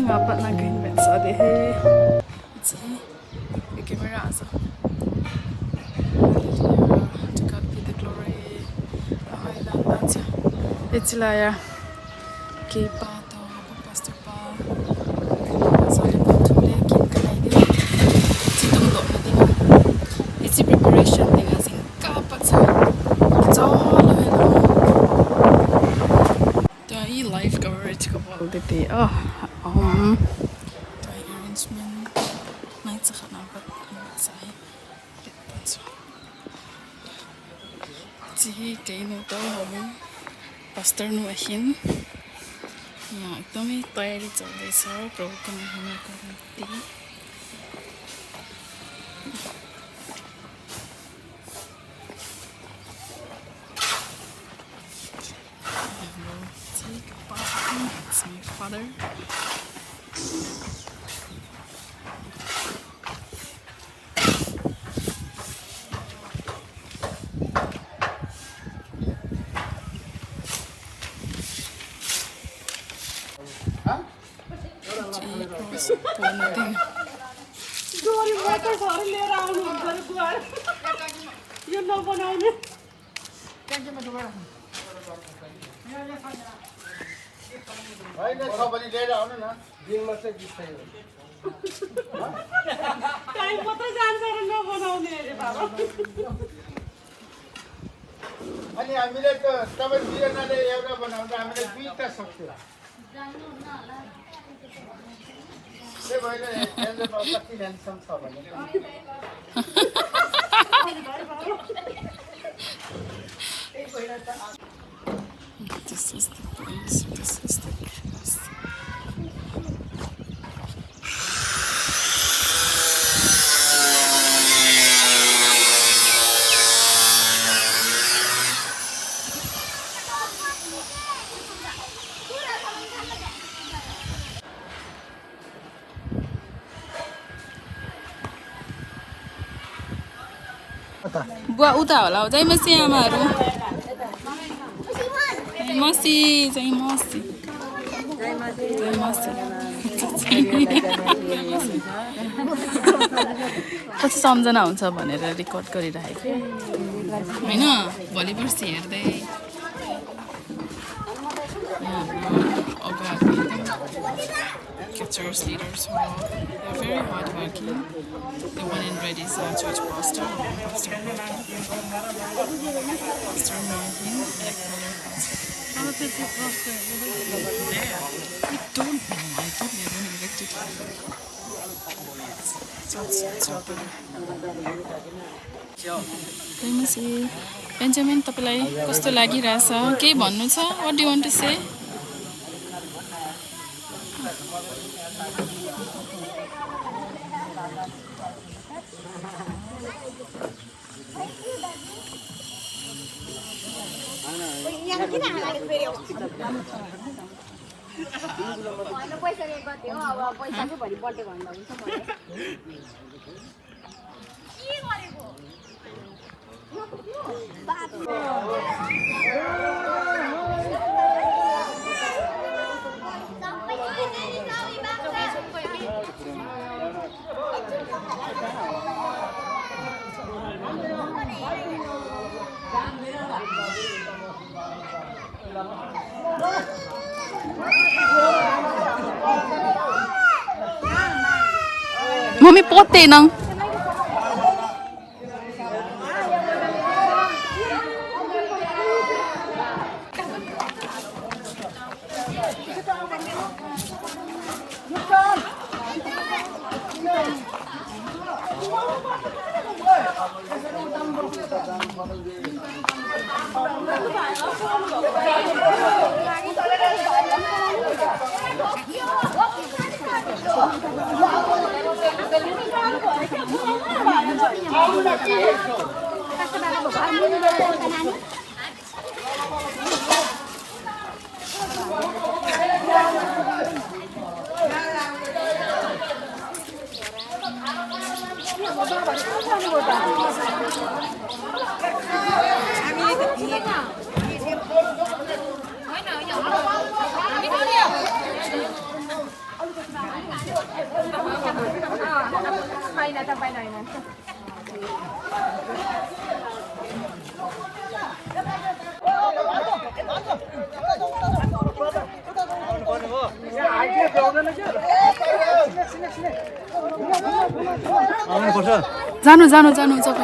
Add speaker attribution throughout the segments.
Speaker 1: Dapat na green bed sa dehe. Iti, camera asa. To God be the glory. Ay lang siya. Iti laya. Kay pa to, pastor pa. Sorry pa tuloy kim kanay din. Iti tungdo na din. Iti preparation din asing kapat sa. Jolo hello. Dai live coverage ko po dito. Dai arrangement night sa kanapat sa so जी कहीं नहीं तो हम pastor nu ahin ya एकदमै तयारी चल्दैछ प्रभुको महिमाको निम्ति It's my father.
Speaker 2: अनि हामीले त तपाईं दुईजनाले एउटा बनाउँदा हामीले दुईटा सक्छौँ त्यही भएर हेर्नु कति ह्यान्डसम छ भने
Speaker 1: This is the place, this is the cross. Buat udah lah, jadi mesti amaru. Masih, jadi masih. Jadi masih. कति सम्झना हुन्छ भनेर रेकर्ड गरिरहेको हैन भोलि पर्सि हेर्दै church leaders who are very hardworking. The one in red is our church pastor, Pastor Martin, black color pastor. How did the pastor? I don't know. I thought they were elected. Benjamin, तपाईलाई कस्तो लागिरहेछ के भन्नु छ What do you want to say? Mami pote nang. जानु जानु जानु जब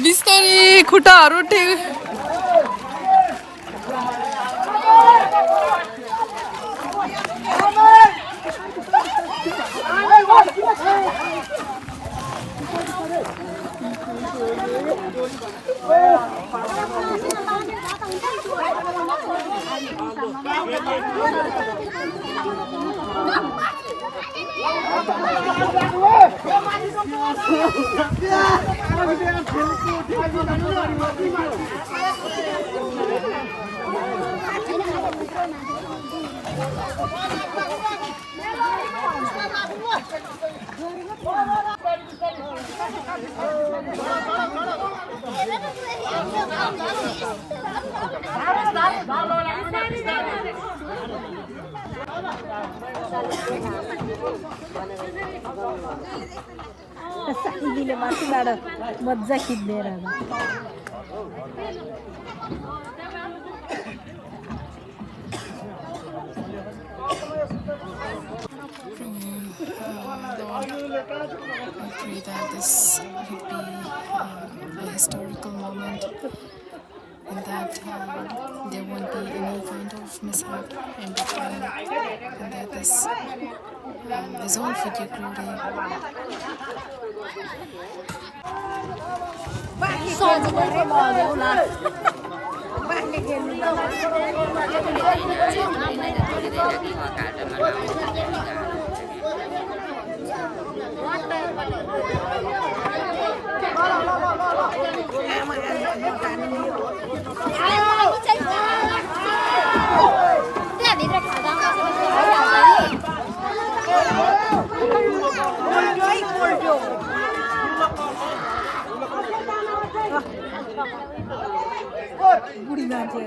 Speaker 1: बिस्तारी खुट्टाहरू ठिक
Speaker 3: साथीले माथिबाट मजा खिच्दै रहन्छ
Speaker 1: I pray that this would be a historical moment and that there won't be any kind of mishap in between and that this is all for your glory.
Speaker 3: बुढी मान्छे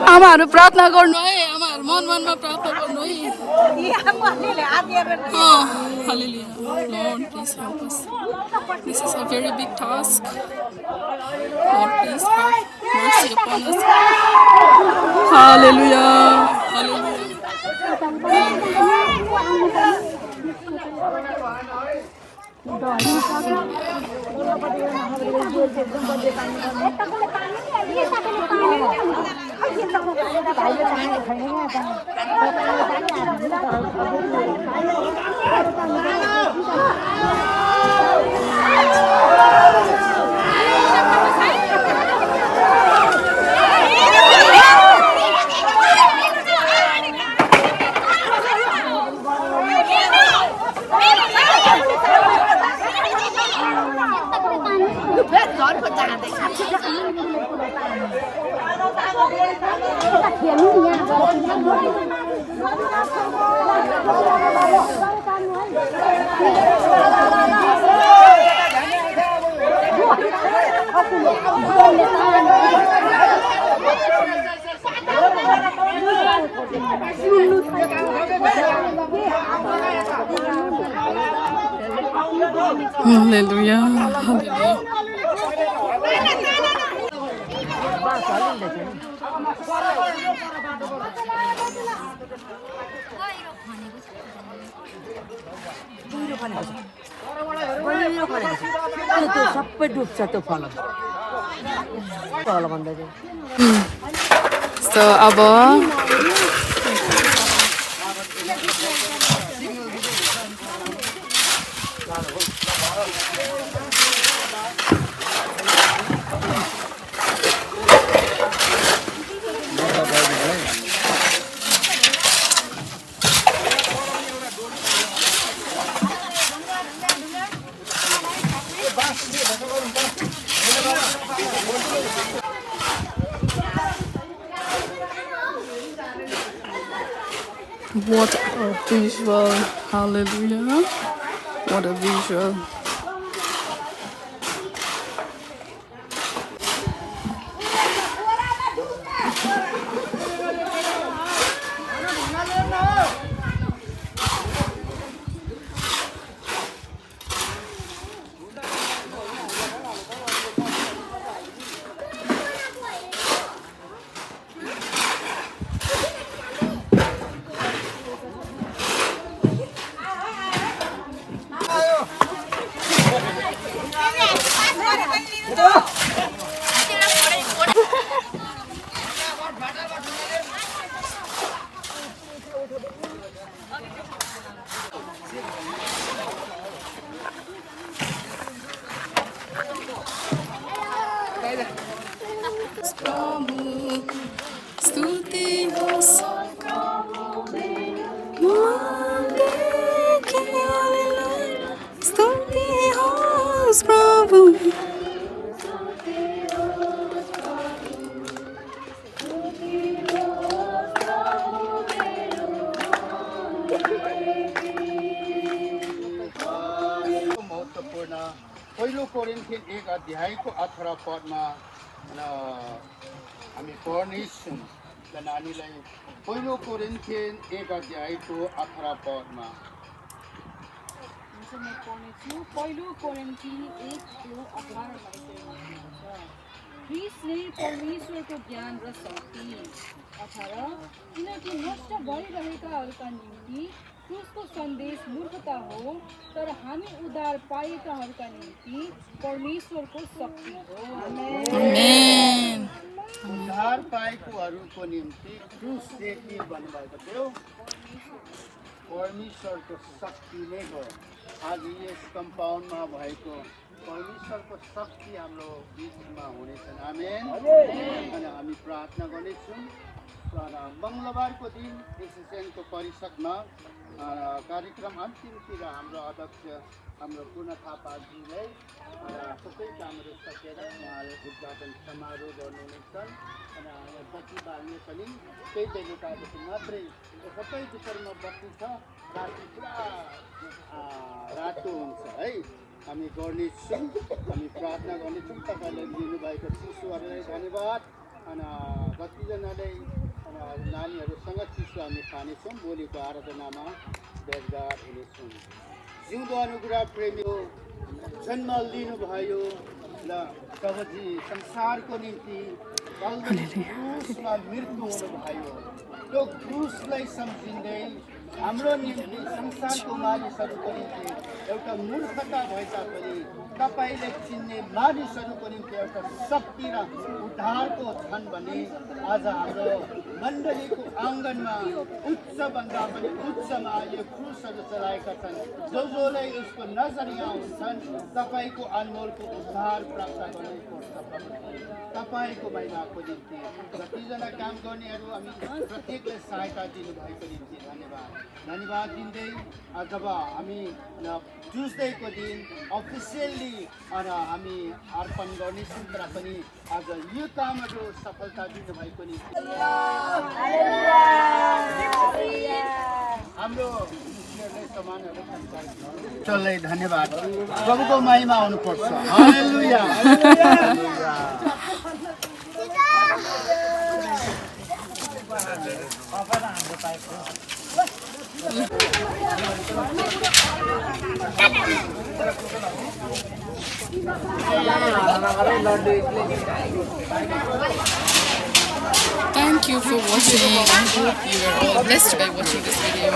Speaker 1: आमाहरू प्रार्थना गर्नु है आमाहरू मन मनमा प्रार्थना गर्नु है Hallelujah. Lord, please help us. This is a very big task. Lord, please have mercy upon us. Hallelujah. Hallelujah. Hallelujah. Hallelujah.
Speaker 4: त्यो सबै डुब्छ त्यो फल भन्दा चाहिँ
Speaker 1: So अब what a visual. Hallelujah. What a visual.
Speaker 2: पहिलो कोरिन्थियन 1 अध्यायको 18 पदमा हामी पढ्नेछौँ र नानीलाई पहिलो कोरिन्थियन 1 अध्यायको 18 पदमा
Speaker 5: पहिलो कोरिन्थी 1:18 ख्रीष्टले परमेश्वरको ज्ञान र शक्ति 18 किनकि नष्ट भइरहेकाहरूका निम्ति क्रुसको सन्देश मूर्खता हो तर हामी उद्धार पाएकाहरूका निम्ति परमेश्वरको शक्ति हो।
Speaker 1: Amen.
Speaker 2: उद्धार पाएकोहरूको निम्ति क्रुस के भन्नुभएको थियो परमेश्वरको शक्ति नै हो। आज यस कम्पाउन्डमा भएको परमेश्वरको शक्ति हाम्रो बिचमा हुनेछन्। आमेन। अनि हामी प्रार्थना गर्नेछौँ मङ्गलबारको दिन एसोसिएसनको परिषदमा कार्यक्रम अन्तिमतिर हाम्रो अध्यक्ष हाम्रो पूर्ण थापाजीलाई सबै कामहरू सकेर उहाँले उद्घाटन समारोह गर्नुहुनेछन् अनि बत्ती बाल्ने पनि त्यही बेलुकादेखि मात्रै सबै भित्रमा बत्ती छ राति पुरा रातो हुन्छ है। हामी गर्नेछौँ हामी प्रार्थना गर्नेछौँ तपाईँले लिनुभएको चिसोहरूलाई धन्यवाद अनि कतिजनाले नानीहरूसँग चिसो हामी खानेछौँ भोलिको आराधनामा भेटघाट हुनेछौँ। जिउँदो अनुग्रह प्रेमी हो जन्म लिनुभयो र प्रभुजी संसारको निम्ति क्रुसमा मृत्यु हुनुभयो त्यो क्रुसलाई सम्झिँदै हाम्रो निम्ति संसारको मानिसहरूको निम्ति एउटा मूर्खता भए तापनि तपाईँले चिन्ने मानिसहरूको निम्ति एउटा शक्ति र उद्धारको छन् भने आज हाम्रो मण्डलीको आँगनमा उच्चभन्दा पनि उच्चमा यो क्रुसहरू चलाएका छन्। जो जोलाई उसको नजर यहाँ हुन्छन् तपाईँको अनमोलको उद्धार प्राप्त गर्नेको तपाईँको महिनाको निम्ति कतिजना काम गर्नेहरू हामी प्रत्येकलाई सहायता दिनुभएको निम्ति धन्यवाद दिँदै जब हामी ट्युजडेको दिन अफिसियल्ली हामी अर्पण गर्नेछौँ तर पनि आज यो कामहरू सफलता दिनुभएको निम्ति हाम्रो उनीहरूले सामानहरू खरिद चल्दै धन्यवाद प्रभुको महिमा आउनुपर्छ हालेलुया
Speaker 1: Thank you for watching. I hope you are all blessed by watching this video.